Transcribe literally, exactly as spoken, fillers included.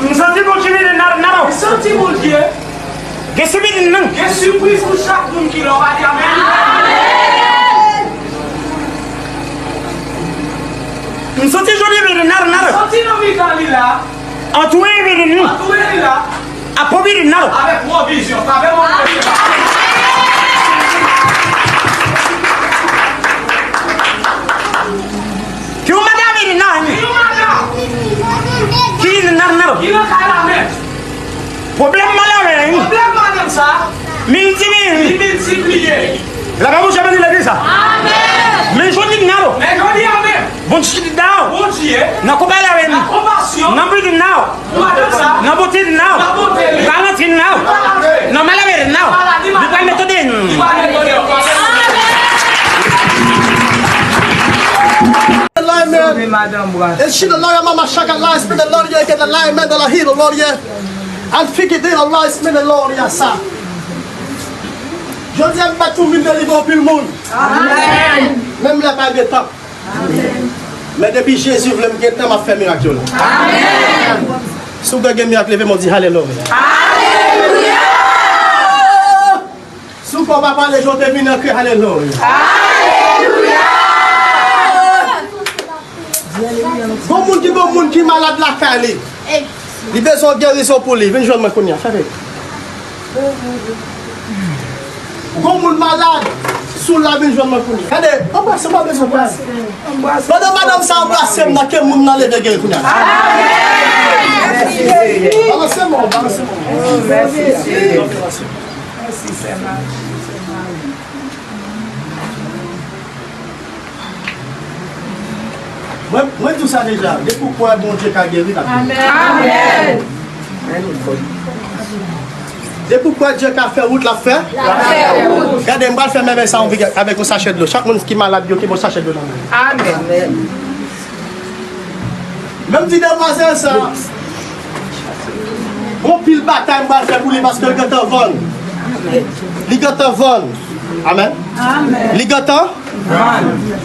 M santi Bondye vini nan, nan. M santi Bondye. Gen sipriz nan. Gen sipriz pou chak moun ki la, w pa di amèn. M santi Jodi vini nan, nan. M santi nan mitan li la. Antoure vini nan. Antoure li la. A pwovizyon nan. Avèk pwovizyon. Avèk pwovizyon. Ki yon madan vini nan. Ki yon madan. Ki nan, nan. Ki nan kay la menm. Pwoblèm madanm nan. Pwoblèm madanm sa. Miltipliye. Li miltipliye. L ap bouche beni legliz sa. Amèn. Men jodi nan. Men jodi a menm. Bondye nan. Bondye. Nan konpasyon. Nan konpasyon. Nan bwiti nan. Nan bote n nan. Nan bote n. Nan galanti n nan. Nan maladi n nan. Li pral netwaye n. Li pral netwaye n. Is she the lawyer, Mama Shaka? Lies in the lawyer, get the liar, man, the lawyer, the lawyer. An figi de la lies, man, the lawyer, sa. Jodi a, m pa tou vin delivre anpil moun. Amèn. Menm lè pa gen tan. Men depi Jezi vle m gen tan, m ap fè mirak yo la. Amèn. Si w gen mirak, leve men w di alelouya. Alelouya! Si w pa pale, jan w te vin an kri alelouya. Alelouya! Gon moun ki, gon moun ki malad lakay li. Li bezwen gerizon pou li. Vin jwenn mwen kounye a. Fè vit. Gon moun malad, si w la, vin jwenn mwen kounye a. Gade, anbrase m, pa bezwen pè. Pandan madanm sa anbrase m nan, ke moun nan leve geri kounye a. Balanse men w, balanse men w. Mwen, mwen di w sa deja, depi w kwè Bondye ka geri, l ap geri. Amèn. Depi w kwè Dye ka fè wout, l ap fè. Gade, m pral fè mèvèy sa avèk yon sachè dlo. Chak moun ki malad yo, ki bon sachè dlo nan men. Amèn. Men m di demwazèl sa, gon pil batay m pral fè pou li paske l gentan vann. Li gentan vann. Amèn. Amèn. Li gentan vann.